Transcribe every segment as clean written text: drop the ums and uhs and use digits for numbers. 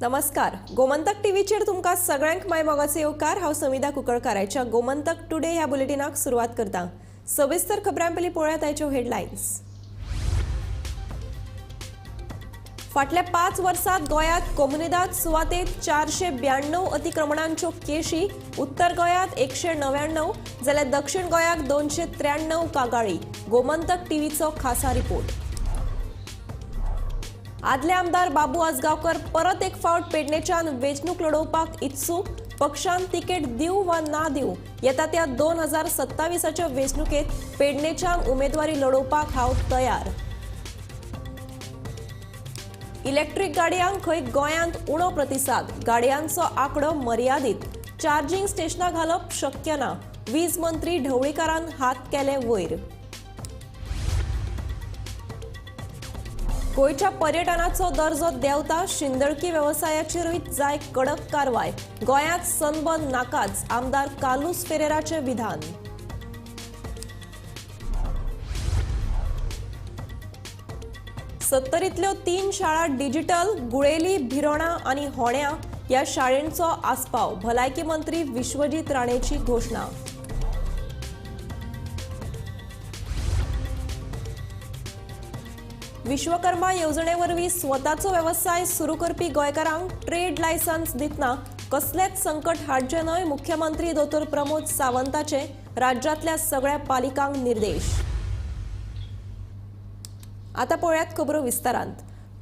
नमस्कार, गोमंतक टीव्हीचेर तुमकां सगळ्यांक माय मोगाचो येवकार. हांव समिधा कुंकळकाराच्या गोमंतक टुडे ह्या बुलेटिनाक सुरवात करता. सविस्तर खबरां पयलीं पळोवया ताच्यो हेडलायन्स. फाटल्या 5 वर्सांत गोंयांत कोमुनिदाद सुवातेत 492 अतिक्रमणांच्यो केशी, उत्तर गोंयांत 199 जाल्यार दक्षिण गोंयाक 293 कागाळी. गोमंतक टीव्हीचो खासा रिपोर्ट. आदले आमदार बाबू आजगांवकर परत एक फावट पेडणेच्यान वेंचणूक लडोवपाक इत्सूक. पक्षान तिकेट दिवं वा ना दिवं, येता त्या 2027च्या वेंचणुकेत पेडणेच्यान उमेदवारी लडोवपाक हांव तयार. इलेक्ट्रीक गाडयांक खंय गोंयांत उणो प्रतिसाद, गाडयांचो आंकडो मर्यादीत, चार्जिंग स्टेशनां घालप शक्य ना, वीज मंत्री ढवळीकारान हात केले वयर. गोंयच्या पर्यटनाचो दर्जो देंवता, शिंदळकी वेवसायाचेरूय जाय कडक कारवाय, गोंयांत सनबर्न नाकाच, आमदार कार्लुस फेरेराचें विधान. सत्तरींतल्यो 3 शाळा डिजिटल, गुळेली, भिरोणा आनी होण्या ह्या शाळेंचो आस्पाव, भलायकी मंत्री विश्वजीत राणेची घोशणा. विश्वकर्मा येवजणे वरवीं स्वताचो वेवसाय सुरू करपी गोंयकारांक ट्रेड लायसन्स दितना कसलेंच संकट हाडचें न्हय, मुख्यमंत्री दोतोर प्रमोद सावंताचे राज्यांतल्या सगळ्या पालिकांक निर्देश. आतां पळयात खबरो विस्तारांत.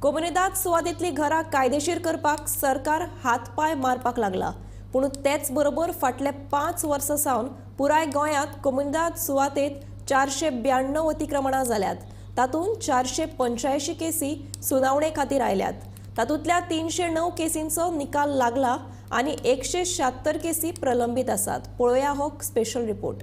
कोमुनिदाद सुवातेंतलीं घरां कायदेशीर करपाक सरकार हातपांय मारपाक लागला, पूण तेच बरोबर फाटल्या 5 वर्सां सावन पुराय गोंयांत कोमुनिदाद सुवातेंत 492 अतिक्रमणां जाल्यात. तातूंत 485 केसी सुनावणे खातीर आयल्यात. तातूंतल्या 309 केसींचो निकाल लागला आनी 176 केसी प्रलंबीत आसात. पळोवया हो स्पेशल रिपोर्ट.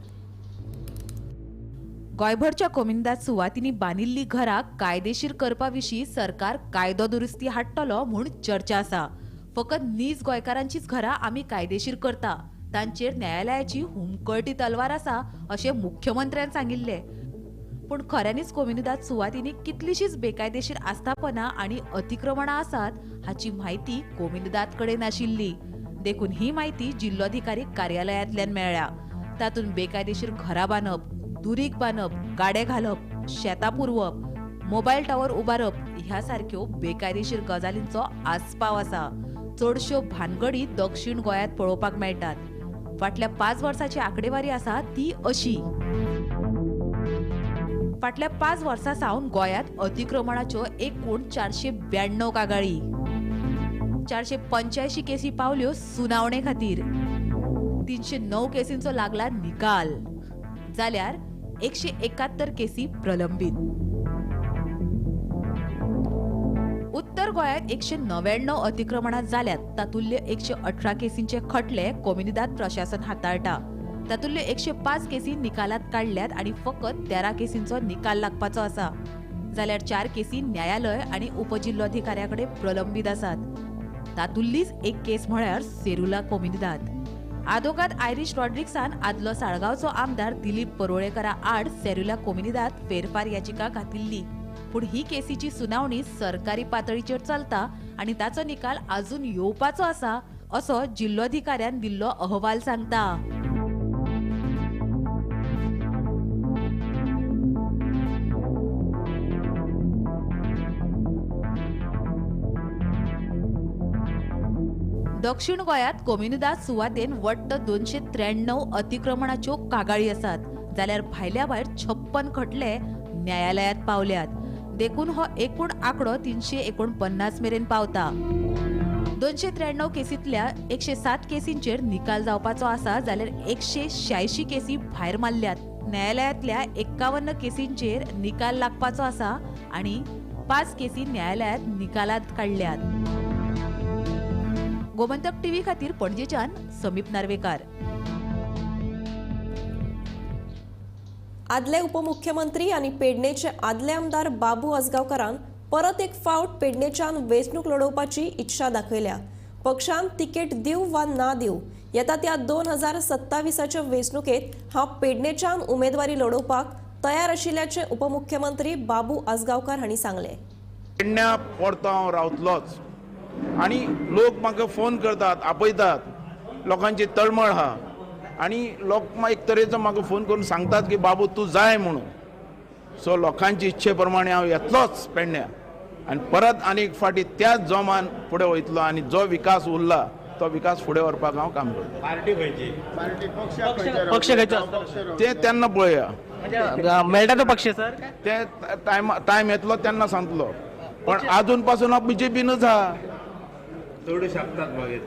गोंयभरच्या कोमुनिदाद सुवातींनी बांदिल्लीं घरां कायदेशीर करपा विशीं सरकार कायदो दुरुस्ती हाडटलो म्हूण चर्चा आसा. फकत नीज गोंयकारांचीच घरां आमी कायदेशीर करता, तांचेर न्यायालयाची हुमकळटी तलवार आसा अशें मुख्यमंत्र्यान सांगिल्लें. पूण खऱ्यांनीच कोमुनिदाद सुवातींनी कितलीशीच बेकायदेशीर आस्थापनां आनी अतिक्रमणां आसात हाची म्हायती कोमुनिदाद कडेन नाशिल्ली. देखून ही म्हायती जिल्लोधिकारी कार्यालयांतल्यान मेळ्ळ्या. तातूंत बेकायदेशीर घरां बांदप, दुरीग बांदप, गाडे घालप, शेतां पुरवप, मोबायल टावर उबारप ह्या सारक्यो बेकायदेशीर गजालींचो आस्पाव आसा. चडश्यो भानगडी दक्षिण गोंयांत पळोवपाक मेळटात. फाटल्या 5 वर्सांची आंकडेवारी आसा ती अशी. फाटल्या 5 वर्सां सावन गोंयांत अतिक्रमणाच्यो एकूण 492 कागाळी, 485 केसी पावल्यो सुनावणे खातीर, 309 केसींचो लागला निकाल, जाल्यार 171 केसी प्रलंबीत. उत्तर गोंयांत 199 अतिक्रमणां जाल्यात. तातूंतले 118 केसींचे खटले कोमुनिदाद प्रशासन हाताळटा. तातूंतल्यो 105 केसी निकालात काडल्यात आनी फकत 13 केसींचो निकाल लागपाचो आसा, जाल्यार 4 केसी न्यायालय आनी उपजिल्लोधिकाऱ्या कडेन प्रलंबीत आसात. तातूंतलीच एक केस म्हळ्यार सेरुला कोमुनिदाद. आदोगाद आयरीश रॉड्रिक्सान आदलो साळगांवचो आमदार दिलीप परुळेकरा आड सेरुला कोमुनिदाद फेरफार याचिका घातिल्ली. पूण ही केसीची सुनावणी सरकारी पातळीचेर चलता आनी ताचो निकाल आजून येवपाचो आसा असो जिल्लोधिकाऱ्यान दिल्लो अहवाल सांगता. दक्षिण गोंयांत कोमुनिदाद सुवातेन वट्ट 293 अतिक्रमणाच्यो कागाळी आसात, जाल्यार भायल्या भायर 56 खटले न्यायालयांत पावल्यात. देखून हो एकूण आंकडो 349 मेरेन पावता. 293 केसींतल्या 107 केसींचेर निकाल जावपाचो आसा, जाल्यार 186 केसी भायर मारल्यात. न्यायालयांतल्या 51 केसींचेर निकाल लागपाचो आसा आनी 5 केसी न्यायालयांत निकालात काडल्यात. गोमंतक टीव्ही खातीर पणजेच्यान समीप नार्वेकार. आदले उपमुख्यमंत्री आनी पेडणेचे आदले आमदार बाबू आजगांवकारान परत एक फावट पेडणेच्यान वेंचणूक लडोवपाची इत्सा दाखयल्या. पक्षान तिकेट दिवं वा ना दिवं, येता त्या 2027च्या वेंचणुकेत हांव पेडणेच्यान उमेदवारी लडोवपाक तयार आशिल्ल्याचें उपमुख्यमंत्री बाबू आजगांवकार हांणी सांगलें. पेडण्या परतो हांव रावतलोच. आनी लोक म्हाका फोन करतात, आपयतात, लोकांची तळमळ आहा आनी लोक एक तरेचो म्हाका फोन करून सांगतात की बाबू तूं जाय म्हणून. सो लोकांची इच्छे प्रमाणे हांव येतलोच पेडण्या आनी परत आनी एक फावटी त्याच जोमान फुडें वयतलो आनी जो विकास उरला तो विकास फुडें व्हरपाक हांव काम करतलो. पार्टी खंयची? पक्ष खंयचो? ते तेन्ना पळोवया, मेळटा तो पक्ष सर ते टायम येतलो तेन्ना सांगतलो, पण आजून पासून हांव बीजेपीनच आहा. चडू शकतात मागीर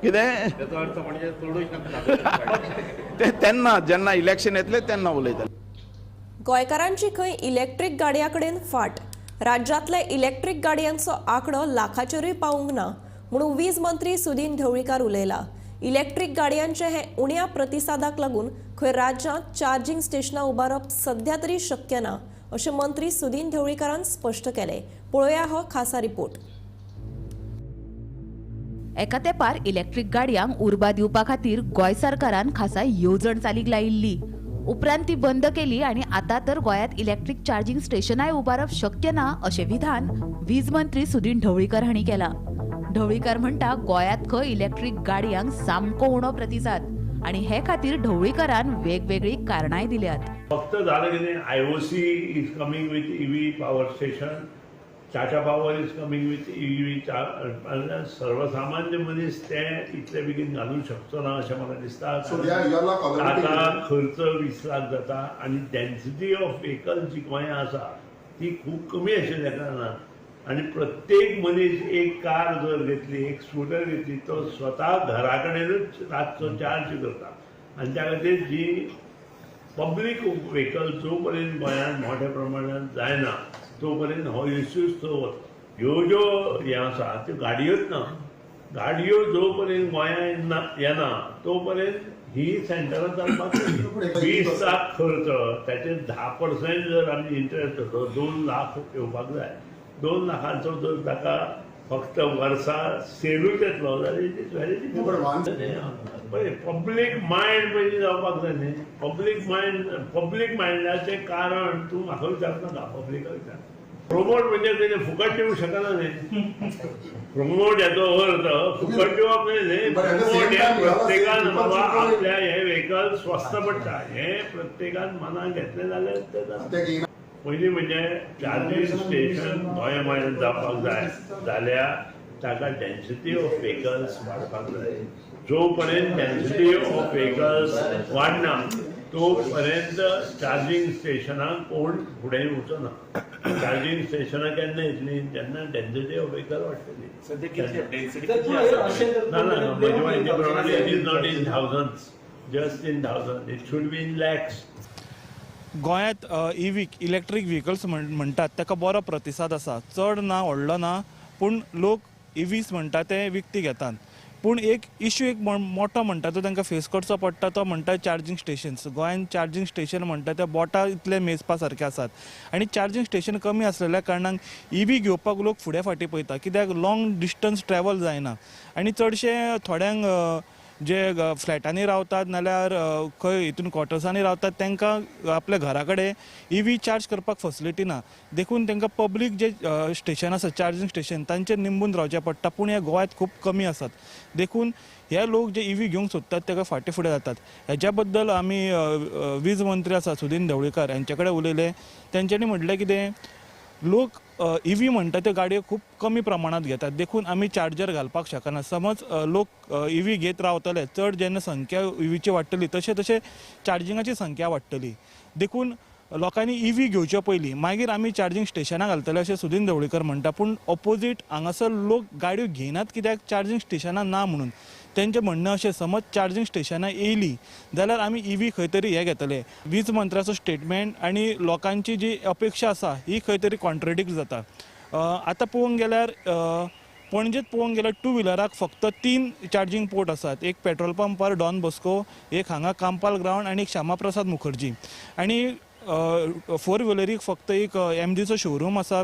कितें तेचो अर्थ म्हणजे चडू शकतात ते तेन्ना जेन्ना इलेक्शन येतले तेन्ना उलयतले. गोंयकारांची खंय इलेक्ट्रीक गाडयां कडेन फाट. राज्यांतल्या इलेक्ट्रीक गाडयांचो आंकडो लाखाचेरूय पावूंक ना म्हणून वीज मंत्री सुदीन ढवळीकार उलयला. इलेक्ट्रीक गाडयांचे हे उण्या प्रतिसादाक लागून खंय राज्यांत चार्जिंग स्टेशनां उबारप सध्या तरी शक्य ना अशें मंत्री सुदीन ढवळीकारान स्पश्ट केलें. पळोवया हो खासा रिपोर्ट. एका तेंपार इलेक्ट्रीक गाडयांक उर्बा दिवपा खातीर गोंय सरकारान खासा येवजण चालीक लायिल्ली. उपरांत ती बंद केली आनी आतां तर गोंयांत इलेक्ट्रीक चार्जिंग स्टेशनाय उबारप शक्य ना अशें विधान वीज मंत्री सुदीन ढवळीकर हांणी केलां. ढवळीकर म्हणटा गोंयांत खंय इलेक्ट्रीक गाडयांक सामको उणो प्रतिसाद आनी हे खातीर ढवळीकरान वेगवेगळीं कारणांय दिल्यात. फक्त जालें कितें, IOC is coming with EV power station, Tata Power is coming with EV. सर्वसामान्य मनीस ते इतले बेगीन घालूंक शकचो ना अशें म्हाका दिसता. टाटा खर्च 20 लाख जाता आनी डेन्सिटी ऑफ व्हेकल जी गोंयांत आसा ती खूब कमी आशिल्ल्या कारणान आनी प्रत्येक मनीस एक कार जर घेतली, एक स्कुटर घेतली, तो स्वता घरा कडेनूच रातचो चार्ज करता आनी त्या खातीर जी पब्लीक व्हेकल जो पर्यंत गोंयांत मोठ्या प्रमाणात जायना तो पर्यंत हो इश्यूज तो वता. ह्यो ज्यो हें आसा त्यो गाडयोच ना, गाडयो जो पर्यंत गोंयांत येना तो पर्यंत ही सेंटरां चलपाक 20 लाख खर्च, ताचेर 10% जर आमी इंट्रस्ट धरलो 2 लाख येवपाक जाय. 2 लाखांचो जर ताका फक्त वर्सा सेलूच येतलो जाल्यार it is very difficult. पळय पब्लीक मायंड पयलीं जावपाक जाय न्ही. पब्लीक मायंडाचें कारण तूं म्हाका विचारनाका, पब्लिका विचार. प्रोमोट म्हणजे कितें फुकट दिवंक शकना न्ही. प्रोमोट हाचो अर्थ फुकट दिवप न्ही न्ही. प्रोमोट हें प्रत्येकान बाबा आपल्या हें व्हेकल स्वस्त पडटा हें प्रत्येकान मनाक घेतलें जाल्यार तें जाता. पयलीं म्हणजे चार्जींग स्टेशन गोंया गोंयांत जावपाक जाय जाल्यार ताका डेन्सिटी ऑफ व्हेकल्स वाडपाक जाय. जो पर्यंत डेन्सिटी ऑफ व्हेकल्स वाडना तो पर्यंत चार्जींग स्टेशनाक कोण फुडें वचना. चार्जींग स्टेशनां केन्ना येतली? जेन्ना डेन्सिटी ऑफ व्हेकल वाडटली. ना ना, म्हजे म्हायती प्रमाणे it is not in thousands, just in thousand, it should be in lakhs. गोंयांत इव्ही इलेक्ट्रीक व्हेकल्स म्हणटात ताका बरो प्रतिसाद आसा, चड ना व्हडलो ना, पूण लोक इव्हीज म्हणटा ते विकती घेतात. पूण एक इश्यू एक मोठो म्हणटा तो तांकां फेस करचो पडटा तो म्हणटा चार्जींग स्टेशन्स. गोंयांत चार्जींग स्टेशन म्हणटा ते बोटां इतले मेजपा सारके आसात आनी चार्जींग स्टेशन कमी आसलेल्या कारणान इव्ही घेवपाक लोक फुडें फाटीं पळयता, कित्याक लाँग डिस्टन्स ट्रॅवल जायना आनी चडशे थोड्यांक जे फ्लॅटांनी रावतात नाल्यार खंय हितून क्वॉर्टर्सांनी रावतात तांकां आपल्या घरा कडेन इव्ही चार्ज करपाक फॅसिलिटी ना, देखून तांकां पब्लीक जे स्टेशन आसा चार्जींग स्टेशन तांचेर निंबून रावचें पडटा. पूण हे गोंयांत खूब कमी आसात, देखून हे लोक जे इव्ही घेवंक सोदतात ताका फाटीं फुडें जातात. हेज्या बद्दल आमी वीज मंत्री आसा सुदीन ढवळीकार हेंचे कडेन उलयले. तेंच्यांनी म्हटलें कितें, लोक इव्ही म्हणटा त्यो गाडयो खूब कमी प्रमाणांत घेतात, देखून आमी चार्जर घालपाक शकना. समज लोक इव्ही घेत रावतले, चड जेन्ना संख्या इव्हीची वाडटली तशें तशें चार्जिंगाची संख्या वाडटली, देखून लोकांनी इव्ही घेवचे पयलीं मागीर आमी चार्जींग स्टेशनां घालतले अशें सुदीन ढवळीकर म्हणटा. पूण ऑपोजीट हांगासर लोक गाडयो घेयनात कित्याक चार्जींग स्टेशनां ना म्हणून. तेंचें म्हणणें अशें, समज चार्जींग स्टेशनां येयलीं जाल्यार आमी इव्ही खंय तरी हें घेतले. वीज मंत्र्याचो स्टेटमेंट आनी लोकांची जी अपेक्षा आसा ही खंय तरी कॉन्ट्रेडिक्ट जाता. आतां पळोवंक गेल्यार पणजेंत पळोवंक गेल्यार टू व्हिलराक फक्त 3 चार्जींग पोर्ट आसात, एक पेट्रोल पंपार डॉन बॉस्को, एक हांगा कांपाल ग्रावंड आनी एक श्यामाप्रसाद मुखर्जी. आनी फोर व्हिलरीक फक्त एक एमजीचो शोरूम आसा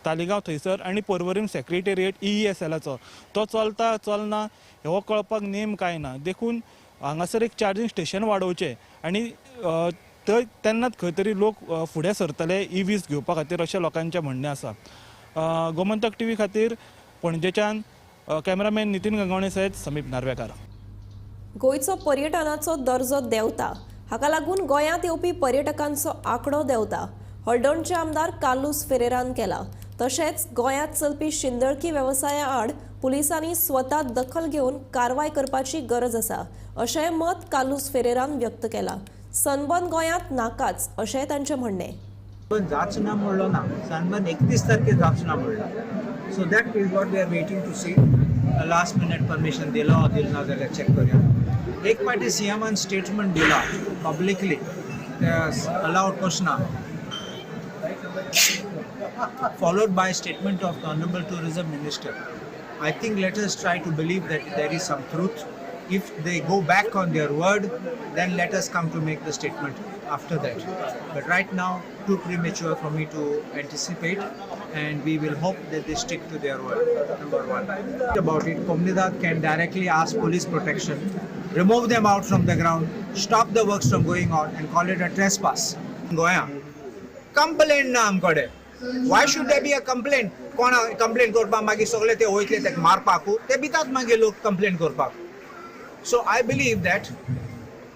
तालिगांव थंयसर आनी पर्वरीम सेक्रेटेरिएट EESLाचो, तो चलता चलना हो कळपाक नेम कांय ना. देखून हांगासर एक चार्जींग स्टेशन वाडोवचें आनी थंय तेन्नाच खंय तरी लोक फुडें सरतले इव्हीज घेवपा खातीर अशें लोकांचें म्हणणें आसा. गोमंतक टीव्ही खातीर पणजेच्यान कॅमेरामॅन नितीन गंगावणे सयत समीप नार्वेकार. गोंयचो पर्यटनाचो दर्जो देंवता. हाका लागून गोंयांत येवपी पर्यटकांचो आंकडो देंवता. हळदोणचे आमदार कार्लुस फेरेरान केला. तशेंच गोंयांत चलपी शिंदळकी वेवसाया आड पुलिसांनी स्वता दखल घेवन कारवाय करपाची गरज आसा अशेंय मत कार्लुस फेरेरान व्यक्त केलां. सनबर्न गोंयांत नाकाच अशेंय तांचें म्हणणें. सनबर्न जाच ना म्हणलो ना, सनबर्न 31 तारखेर जाच ना म्हणला. So that is what we are waiting to see. Last minute permission दिला दिल ना जाल्यार चॅक करूया. एक पाटी सीएमान स्टेटमेंट दिला पब्लिकली ते अलावड कशना, followed by statement of the Honorable Tourism Minister. I think let us try to believe that there is some truth. If they go back on their word, then let us come to make the statement after that. But right now, too premature for me to anticipate, and we will hope that they stick to their word, number one. About it, Comunidade can directly ask police protection, remove them out from the ground, stop the works from going on, and call it a trespass. Goa complaint ना आमकडे. Why should there be a complaint? कोण complain करपाक मागीर सगळे ते वयतले तेका मारपाकू, ते भितात मागीर लोक कंप्लेन करपाक. So I believe that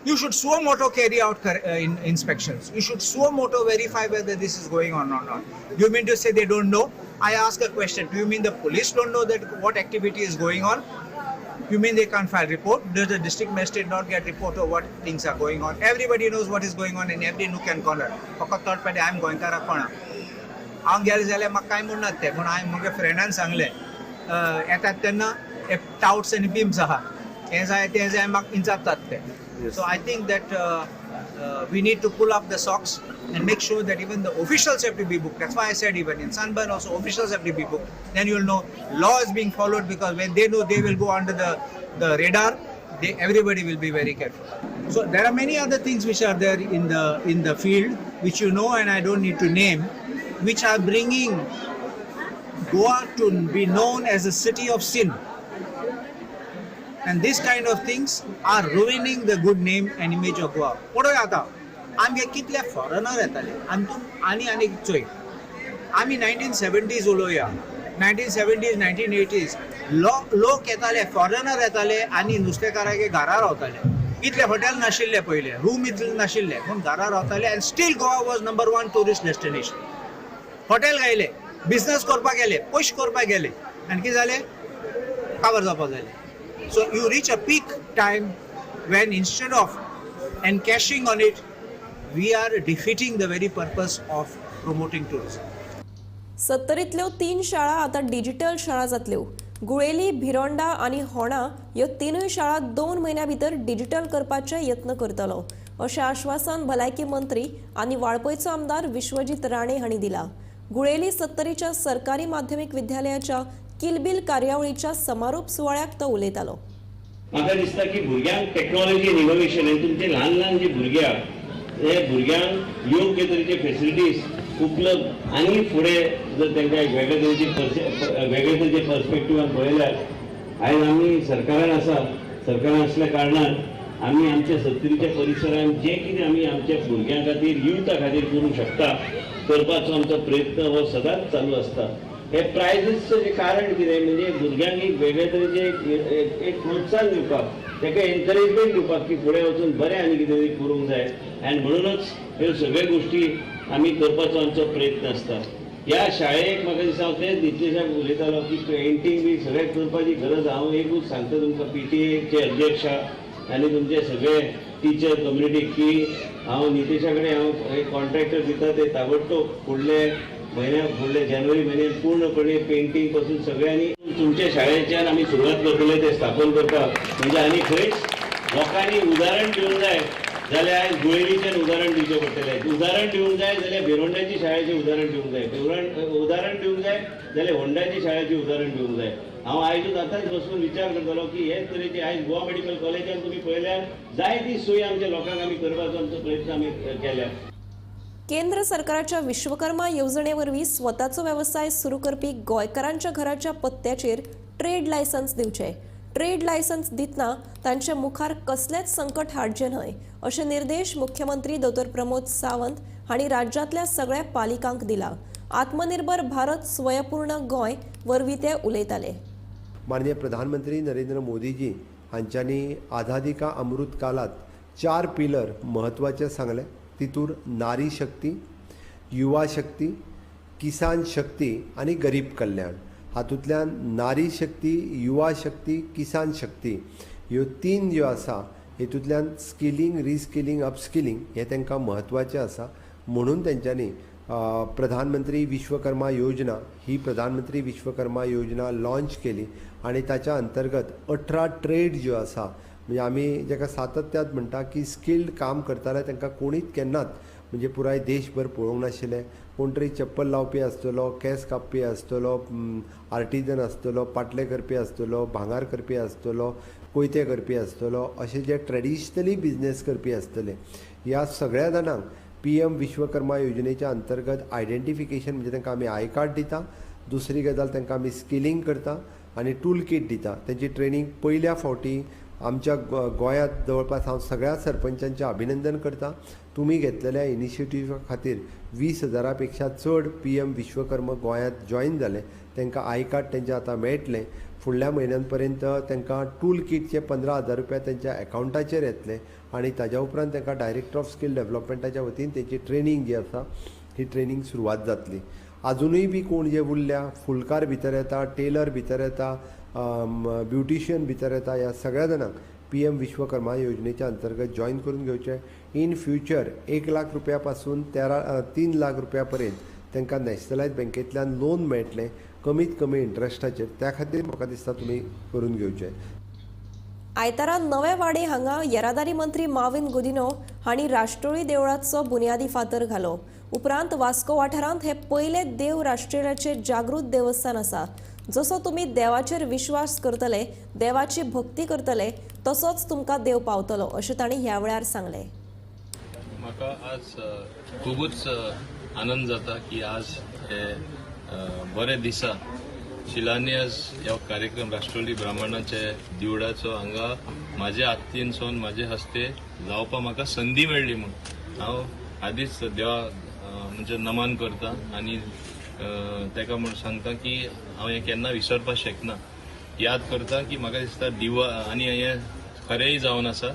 you should suo moto carry out inspections. You should suo moto verify whether this is going on or not. Do you mean to say they don't know? I ask a question. Do you mean the police don't know that what activity is going on? You mean they can't file report? Does the district magistrate not get report of what things are going on? Everybody knows what is going on in every nook and corner. फकत third party हांवें गोंयकाराक कोणा हांव गेलें जाल्यार म्हाका कांय म्हणनात ते, पूण हांवें म्हज्या फ्रेंडान सांगलें येतात तेन्ना टावट्स आनी बिम्स आहा, हें जाय तें जाय, म्हाका इंचारतात ते. So I think that we need to pull up the socks and make sure that even the officials have to be booked. That's why I said even in Sunburn also officials have to be booked. Then you'll know law is being followed, because when they know they will go under the radar, everybody will be very careful. So there are many other things which are there in the field, which you know and I don't need to name, which are bringing Goa to be known as a city of sin. And these kind of things are ruining the good name and image of Goa. पळय आतां आमगे कितले foreigner येताले आनी तूं आनी आनी चोय, आमी 1970s उलोवया, 1970s 1980s लोक येताले, फॉरेनर येताले आनी नुस्तेकारागे घरा रावताले. इतले हॉटेल नाशिल्ले पयले, रूम इतले नाशिल्ले, पूण घरा रावताले. And still Goa was number 1 tourist destination. Hotel घायले, business करपाक गेले, पयशे करपाक गेले, आनी कितें जालें, काबर जावपाक जालें. So you reach a peak time when instead of encashing on it, we are defeating the very purpose of promoting tourism. सत्तरींतल्यो 3 शाळा आतां डिजिटल शाळा जातल्यो. गुळेली, भिरोंडा आनी होणा ह्यो 3 शाळा 2 म्हयन्या भितर डिजिटल करपाचे यत्न करतलो अशें आश्वासन भलायकी मंत्री आनी वाळपयचो आमदार विश्वजीत राणे हांणी दिला. गुळेली सत्तरीच्या सरकारी माध्यमीक विद्यालयाच्या किलबील कार्यावळीच्या समारोप सुवाळ्याक तो उलयतालो. म्हाका दिसता की भुरग्यांक टॅक्नॉलॉजी आनी इनोव्हेशन आनी तुमचे ल्हान ल्हान जे भुरगे आहा हे भुरग्यांक योग्य तरेचे फेसिलिटीज उपलब्ध आनी फुडें जर तांकां वेगळे तरेचे वेगळे तरेचे पर्सपेक्टिवान पळयल्यार आयज आमी सरकारान आसा, सरकारान आसल्या कारणान आमी आमच्या सत्तरीच्या परिसरान जें कितें आमी आमच्या भुरग्यां खातीर युथा खातीर करूंक शकता करपाचो आमचो प्रयत्न हो सदांच चालू आसता. हे प्रायजीसचें कारण कितें म्हणजे भुरग्यांक एक वेगळे तरेचे एक प्रोत्साहन दिवपाक, ताका एनकरेजमेंट दिवपाक की फुडें वचून बरें आनी कितें तरी करूंक जाय आनी म्हणूनच ह्यो सगळ्यो गोश्टी आमी करपाचो आमचो प्रयत्न आसता. ह्या शाळेक म्हाका दिसता हांव तेंच नितेशाक उलयतालो की पेंटींग बी सगळें करपाची गरज. हांव एकूच सांगता तुमकां PTA अध्यक्ष आनी तुमचे सगळे टिचर कम्युनिटीक की हांव नितेशा कडेन हांव एक कॉन्ट्रॅक्टर दिता ते ताबडतोब फुडले म्हयन्या फुडले जानेवारी म्हयन्यान पूर्णपणे पेंटींग पासून सगळ्यांनी तुमच्या शाळेच्यान आमी सुरवात करतले ते स्थापन करपाक. म्हणजे आनी खंयच लोकांनी उदाहरण दिवंक जाय जाल्यार आयज गुळेलीच्यान उदाहरण दिवचें पडटलें, उदाहरण दिवंक जाय जाल्यार भिरोंड्याची शाळेचें उदाहरण दिवंक जाय, उदाहरण दिवंक जाय जाल्यार होंडाची शाळेचें उदाहरण दिवंक जाय. हांव आयजूच आतांच बसून विचार करतलो की हे तरेचे आयज गोवा मेडिकल कॉलेजान तुमी पळयल्यार जाय ती सोय आमच्या लोकांक आमी करपाचो आमचो प्रयत्न आमी केल्या. केंद्र सरकाराच्या विश्वकर्मा येवजणे वरवीं स्वताचो वेवसाय सुरू करपी गोंयकारांच्या घराच्या पत्त्याचेर ट्रेड लायसन्स दिवचें. ट्रेड लायसन्स दितना तांचे मुखार कसलेंच संकट हाडचें न्हय अशे निर्देश मुख्यमंत्री दोतोर प्रमोद सावंत हांणी राज्यांतल्या सगळ्या पालिकांक दिला. आत्मनिर्भर भारत स्वयंपूर्ण गोंय वरवीं ते उलयताले. माननीय प्रधानमंत्री नरेंद्र मोदीजी हांच्यांनी आझादी का अमृत कालात 4 पिलर म्हत्वाचे सांगले. तितूर नारी शक्ती, युवा शक्ती, किसान शक्ती आनी गरीब कल्याण. हातूंतल्यान नारी शक्ती, युवा शक्ती, किसान शक्ती ह्यो 3 ज्यो आसा हेतूंतल्यान स्किलिंग, रिस्किलिंग, अपस्किलिंग हें तांकां म्हत्वाचें आसा. म्हणून तेंच्यांनी प्रधानमंत्री विश्वकर्मा योजना ही प्रधानमंत्री विश्वकर्मा योजना लॉन्च केली आनी ताच्या अंतर्गत 18 ट्रेड ज्यो आसा, म्हणजे आमी जेका सातत्यात म्हणटा की स्किल्ड काम करताले तांकां कोणीच केन्नाच म्हणजे पुराय देशभर पळोवंक नाशिल्लें. कोण तरी चप्पल लावपी आसतलो, केंस कापपी आसतलो, आर्टिजन आसतलो, पाटले करपी आसतलो, भांगर करपी आसतलो, कोयते करपी आसतलो, अशे जे ट्रेडिशनली बिजनेस करपी आसतले ह्या सगळ्या जाणांक PM Vishwakarma योजनेच्या अंतर्गत आयडेंटिफिकेशन म्हणजे तांकां आमी I card दिता. दुसरी गजाल तांकां आमी स्किलिंग करता आनी टूल किट दिता. तेंची ट्रेनींग पयल्या फावटी आमच्या गोंयांत जवळपास हांव सगळ्या सरपंचांचें अभिनंदन करता. तुमी घेतलेल्या इनिशिएटिव्हा खातीर 20,000 पेक्षा चड PM Vishwakarma गोंयांत जॉयन जाले. तांकां I card तेंचें आतां मेळटलें. फुडल्या म्हयन्यां पर्यंत तांकां टूल किटचे 15,000 रुपया तेंच्या एकावंटाचेर येतले आनी ताज्या उपरांत तांकां डायरेक्टर ऑफ स्कील डेवलपमेंटाच्या वतीन तेंची ट्रेनींग जी आसा ही ट्रेनींग सुरवात जातली. आजुनूय बी कोण जे उरल्या, फुलकार भितर येता, टेलर भितर येता, ब्युटिशियन भितर येता, ह्या सगळ्या जाणांक PM Vishwakarma योजनेच्या अंतर्गत जॉयन करून घेवचें. इन फ्युचर 1 लाख रुपया पासून 3 लाख रुपया पर्यंत तांकां नॅशनलायज बँकेंतल्यान लोन मेळटलें कमीत कमी इंट्रस्टाचेर. त्या खातीर म्हाका दिसता तुमी करून घेवचें. आयतारा नवे वाडे हांगा येरादारी मंत्री माविन गुदिनो हांणी राष्ट्रोळी देवळाचो बुन्यादी फातर घालो. उपरांत वास्को वाठारांत हे पयले देव राष्ट्रीयाचे जागृत देवस्थान आसा. जसो तुमी देवाचेर विश्वास करतले, देवाची भक्ती करतले, तसोच तुमकां देव पावतलो अशें तांणी ह्या वेळार सांगलें. म्हाका आज खुबूच आनंद जाता की आज हे बरे दिसा शिलान्यास ह्या कार्यक्रम राष्ट्रोळी ब्राह्मणाचे दिवडाचो हांगा म्हाज्या हातीनसून म्हाजे हस्ते जावपाक म्हाका संदी मेळ्ळी म्हूण हांव आदीच देवा म्हणजे नमन करता आनी ताका म्हूण सांगता की हांव हें केन्ना विसरपाक शकना. याद करता की म्हाका दिसता दिवा आनी हें खरेंय जावन आसा.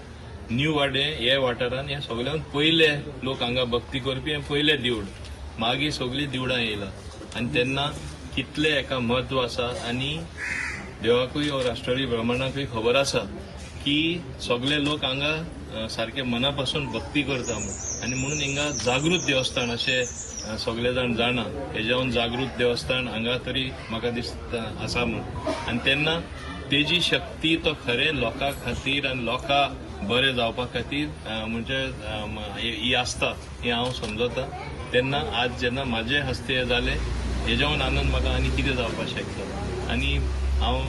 न्यू वाडे हे वाठारान हे सगळ्यान पयले लोक हांगा भक्ती करपी हें पयलें देवूळ. मागीर सगळीं देवळां येयला आनी तेन्ना कितलें हेका म्हत्व आसा आनी देवाकूय हो राष्ट्रोळी ब्राह्मणाकूय खबर आसा की सगळे लोक हांगा सारके मना पासून भक्ती करता म्हूण आनी म्हणून हिंगा जागृत देवस्थान अशें सगळे जाण जाणा हेज्याहून जागृत देवस्थान हांगा तरी म्हाका दिसता आसा म्हूण. आनी तेन्ना तेजी शक्ती तो खरें लोकां खातीर आनी लोकां बरें जावपा खातीर म्हणजे ही आसता हें हांव समजता. तेन्ना आज जेन्ना म्हाजे हस्ते जालें हेज्याहून आनंद म्हाका आनी कितें जावपाक शकता. आनी हांव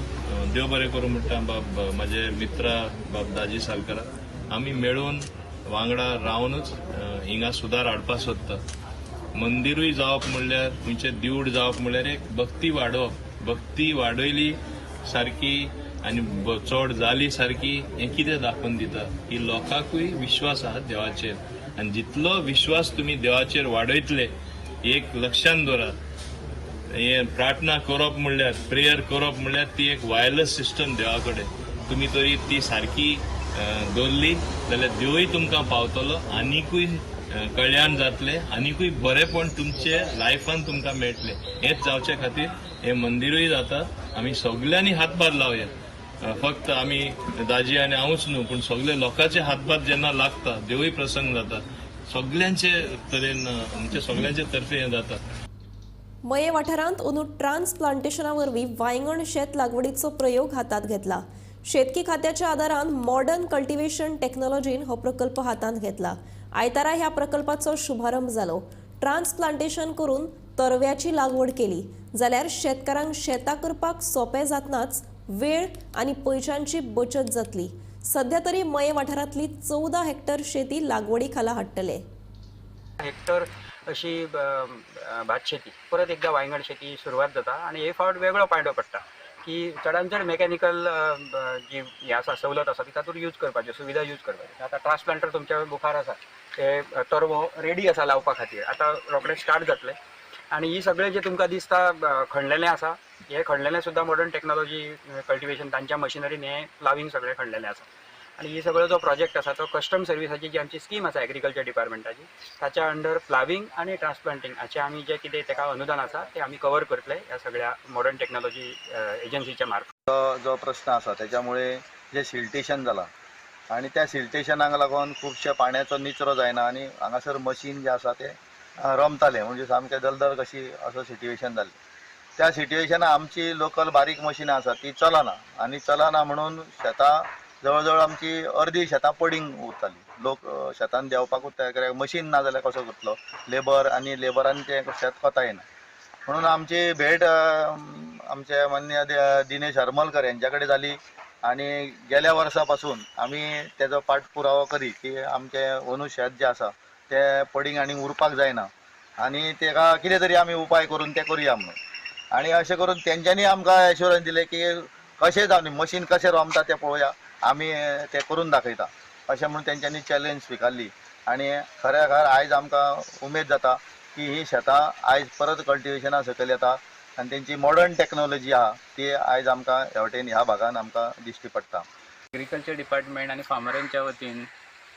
देव बरें करूं म्हणटा बाब म्हाजे मित्रा बाब दाजी सालकारा आमी मेळून वांगडा रावनूच हिंगा सुदार हाडपाक सोदता. मंदिरूय जावप म्हणल्यार खंयचें देवूळ जावप म्हणल्यार एक भक्ती वाडोवप, भक्ती वाडयली सारकी आनी चड जाली सारकी हें कितें दाखोवन दिता की लोकांकूय विश्वास आहा देवाचेर आनी जितलो विश्वास तुमी देवाचेर वाडयतले एक लक्षान दवरात हें प्रार्थना करप म्हणल्यार प्रेयर करप म्हणल्यार ती एक वायरलेस सिस्टम देवा कडेन तुमी तरी ती सारकी दवरली जाल्यार देवूय तुमकां पावतलो आनिकूय कल्याण जातलें आनिकूय बरेंपण तुमचे लायफान तुमकां मेळटलें. हेंच जावचे खातीर हें मंदिरूय जाता. आमी सगल्यांनी हातभार लावया. फक्त आमी दाजी आनी हांवूच न्हू पूण सगळे लोकांचे हातभार जेन्ना लागता देवूय प्रसंग जाता सगल्यांचे तरेन आमचे सगल्यांचे तर्फे हें जाता. मये वाठारांत अंदू ट्रान्सप्लांटेशना वरवीं वायंगण शेत लागवडीचो प्रयोग हातांत घेतला. शेतकी खात्याच्या आदारान मॉडर्न कल्टिवेशन टेक्नॉलॉजीन हो प्रकल्प हातांत घेतला. आयतारा ह्या प्रकल्पाचो शुभारंभ जालो. ट्रान्सप्लांटेशन करून तरव्याची लागवड केली जाल्यार शेतकारांक शेतां करपाक सोंपें जातनाच वेळ आनी पयशांची बचत जातली. सध्या तरी मये वाठारांतली 14 हेक्टर शेती लागवडी खाला हाडटले. हेक्टर अशी भात शेती परत एकदा वायंगण शेती सुरवात जाता आनी हे फावट वेगळो पांयडो पडटा की चडान चड मॅकॅनिकल जी हें आसा सवलत आसा ती तातूंत यूज करपाची सुविधा यूज करपाची. आतां ट्रान्सप्लांटर तुमच्या मुखार आसा, ते तरवो रेडी आसा लावपा खातीर, आतां रोखडें स्टार्ट जातलें. आनी ही सगळें जें तुमकां दिसता खणलेलें आसा, हें खणलेलें सुद्दां मॉडर्न टॅक्नॉलॉजी कल्टिवेशन तांच्या मशिनरीन हें प्लाविंग सगळें खणलेलें आसा. आनी ही सगळो जो प्रोजेक्ट आसा तो कस्टम सर्विसाची जी आमची स्कीम आसा एग्रीकल्चर डिपार्टमेंटाची ताच्या अंडर प्लाविंग आनी ट्रान्सप्लांटींग हाचें आमी जें कितें ताका अनुदान आसा तें आमी कवर करतले ह्या सगळ्या मॉडर्न टॅक्नॉलॉजी एजन्सीच्या मार्फत. जो प्रश्न आसा त्याच्यामुळे जे सिल्टेशन जाला आनी त्या सिल्टेशनाक लागून खुबशे पाण्याचो निचरो जायना आनी हांगासर मशीन जे आसा ते रमताले, म्हणजे सामकें दलदल कशी असो सिट्युएशन जाल्लें. त्या सिट्युएशनाक आमची लोकल बारीक मशिनां आसा ती चलना आनी चलना म्हणून शेतां जवळ जवळ आमची अर्दी शेतां पडींग उरताली. लोक शेतान देंवपाकूच तयार कित्याक मशीन ना जाल्यार कसो करतलो लेबर, आनी लेबरान तें शेत कोता येना. म्हणून आमची भेट आमचे मान्य दिनेश हरमलकर यांच्या कडेन जाली आनी गेल्या वर्सा पासून आमी तेजो पाठपुरावो करी की आमचें अंदू शेत जें आसा तें पडींग आनी उरपाक जायना आनी तेका कितें तरी आमी उपाय करून तें करुया म्हणून. आनी अशें करून तेंच्यांनी आमकां एश्योरन्स दिलें की कशें जावन मशीन कशें रोमता तें पळोवया, आमी तें करून दाखयता अशें म्हणून तेंच्यांनी चॅलेंज स्विकारली. आनी खऱ्या खर आयज आमकां उमेद जाता की ही शेतां आयज परत कल्टिवेशना सकयल येता आनी तेंची मॉडर्न टॅक्नॉलॉजी आहा ती आयज आमकां ह्या वटेन ह्या भागान आमकां दिश्टी पडटा. एग्रीकल्चर डिपार्टमेंट आनी फार्मरांच्या वतीन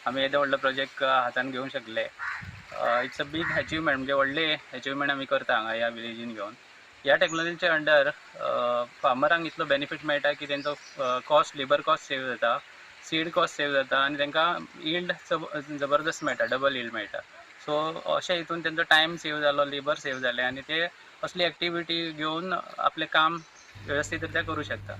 आमी येदो व्हडलो प्रोजेक्ट हातान घेवंक शकले. It's a big achievement, म्हणजे व्हडले अचिवमेंट आमी करता हांगा ह्या विलेजीन घेवन. ह्या टॅक्नॉलॉजीच्या अंडर फार्मरांक इतलो बेनिफीट मेळटा की तेंचो कॉस्ट, लेबर कॉस्ट सेव जाता, सीड कॉस्ट सेव जाता आनी तांकां यील्ड जबरदस्त मेळटा, डबल यील्ड मेळटा. सो अशें हितून तेंचो टायम सेव जालो, लेबर सेव जालें आनी ते असली एक्टिविटी घेवन आपलें काम वेवस्थीत रित्या करूं शकता.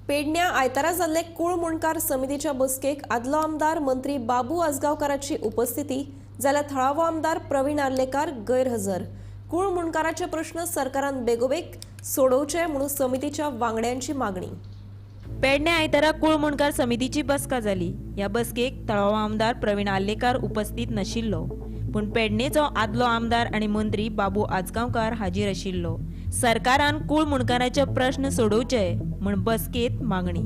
पेडण्या आयतारा जाल्ले कुळमुंडकार समितीच्या बसकेक आदलो आमदार मंत्री बाबू आजगांवकाराची उपस्थिती जाल्यार थळावो आमदार प्रवीण आर्लेकार गैरहजर. कुळमुंडकाराचे प्रश्न सरकारान बेगोबेग सोडोवचे म्हणून समितीच्या वांगड्यांची मागणी. पेडणे आयतारा कुळमुंडकार समितीची बसका जाली. ह्या बसकेक थळावो आमदार प्रवीण आर्लेकार उपस्थित नाशिल्लो, पूण पेडणेचो आदलो आमदार आनी मंत्री बाबू आजगांवकार हाजीर आशिल्लो. सरकारान कुळमुंडकाराचे प्रश्न सोडोवचे म्हूण बसकेत मागणी.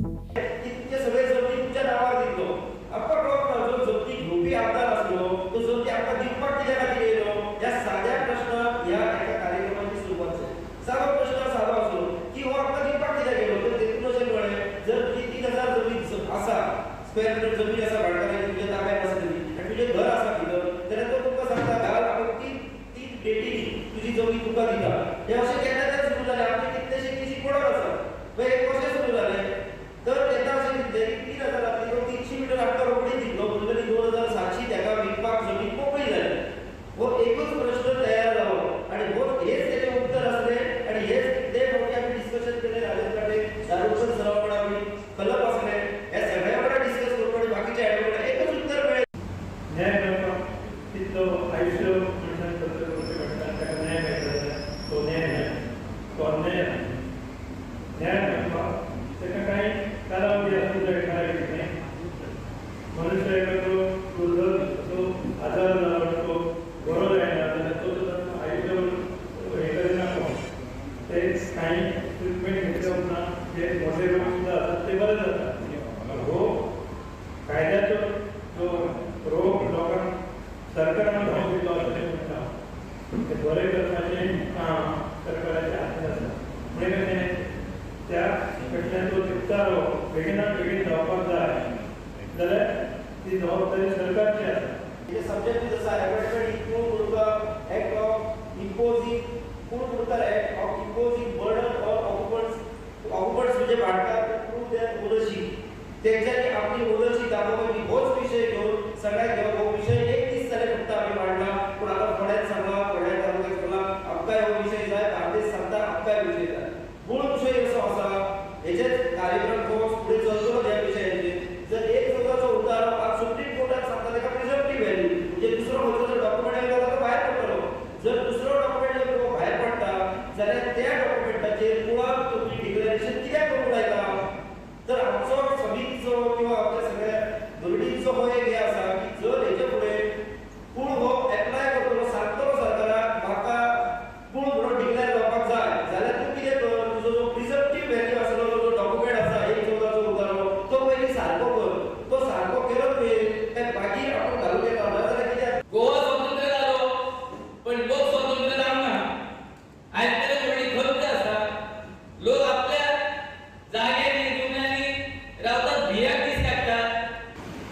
समितीचो किंवा आमच्या सगळ्या धोरणीचो हो एक हे आसा की जर हेजे फुडें पूण हो एप्लाय करतलो सांगतलो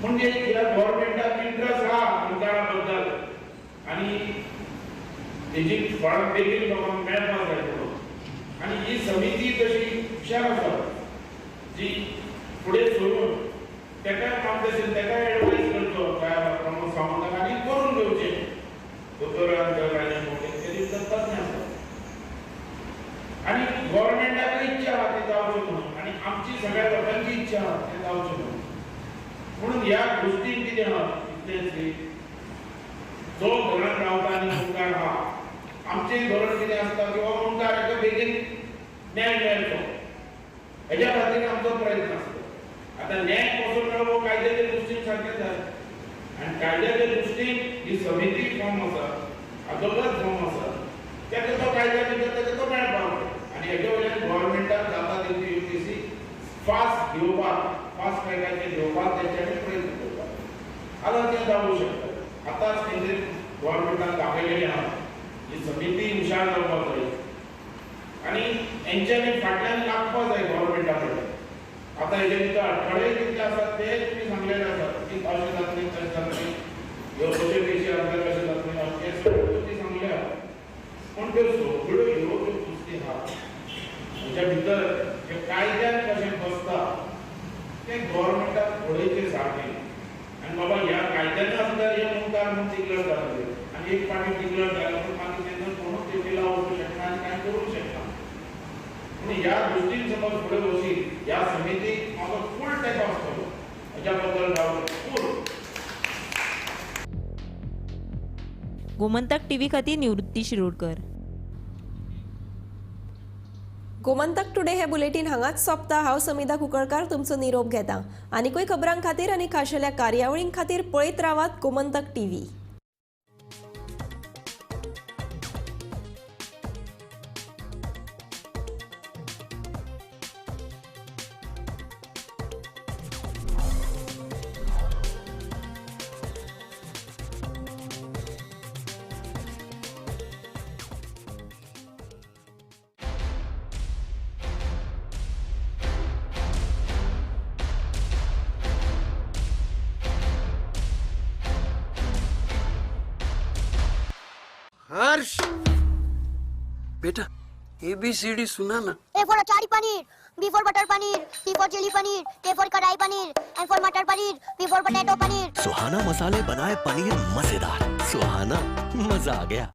म्हणजे ह्या गव्हर्मेंटाक इंट्रस्ट आहा मुंडकारा बद्दल आनी तेजी फळ बेगीन लोकांक मेळपाक जाय म्हणून. आनी ही समिती तशी हुशार आसा जी फुडें सरून तेकाय मार्गदर्शन, तेकाय एडवायज करचो काय प्रमोद सावंताक आनी करून घेवचें. दोतोरान राजा मोटे तेजी तज्ञ आसा आनी गव्हर्मेंटाकूय इच्छा आहा तें जावचें म्हणून आनी आमची सगळ्या लोकांची इच्छा आहा तें जावचें म्हणून. म्हणून ह्या गोश्टीन कितें आहा इतलेंच की जो घरांत रावता आनी मुंडकार आहा, आमचें धोरण कितें आसता की हो मुंडकार हेका बेगीन न्याय मेळचो हेज्या खातीर आमचो प्रयत्न आसता. आतां न्याय कसो मेळो कायद्याच्या दृश्टीन सारकें जाय आनी कायद्याच्या दृश्टीन ही समिती फॉर्म आसा, अदोगर फॉर्म आसा, तेका तो कायद्या भितर तेका तो मेळपाक जाय. आनी हेजे वयल्यान गव्हर्मेंटान जाता तितली युटीसी फास्ट घेवपाक, फास्ट ट्रॅकाचेर घेवपाक तेंच्यांनी प्रयत्न करपाक. आतां तें जावूं शकता. आतांच तेंचे गव्हर्मेंटान दाखयलेलें आहा ही समिती हुशार जावपाक जाय आनी हेंच्यांनी फाटल्यान लागपाक जाय गव्हर्मेंटा कडेन. आतां हेजे भितर अडखळे कितले आसात ते तुमी सांगलेले आसात की अशें जातलें तशें जातलें, ह्यो अश्यो पेशी आसल्यार कशें जातलें, हें सगळ्यो गोश्टी सांगल्यो आहा. पूण त्यो सगळ्यो ह्यो ज्यो गोश्टी आहा हेज्या भितर जे कायद्यान कशें बसता तें गव्हर्मेंटाक पळयचें सारकें. आनी बाबा ह्या कायद्यान आसल्यार हे मुंडकार म्हूण डिक्लेर जातले आनी एक फावटी डिक्लेर जाले म्हूण मागीर तेन्ना कोणूच तेजेर वचूंक शकना आनी कांय करूंक शकना. पूण ह्या दृश्टीन समज फुडें वचीत ह्या समितीक म्हाजो फूल तेंको आसतलो हेज्या बद्दल डावट फूल. गोमंतक टीव्ही खातीर निवृत्ती शिरोडकर. गोमंतक टुडे हे बुलेटीन हांगाच सोंपता. हांव समिधा कुंकळकार तुमचो निरोप घेता. आनीकूय खबरां खातीर आनी खाशेल्या कार्यावळीं खातीर पळयत रावात गोमंतक टीव्ही. हर्ष बेटा ABCD सुना ना। A for achari paneer, B for butter paneer, C for chilli paneer, K for kadai paneer, M for matar paneer, P for potato paneer. Suhana मसाले बनाए पनीर मजेदार। सुहाना मजा आ गया।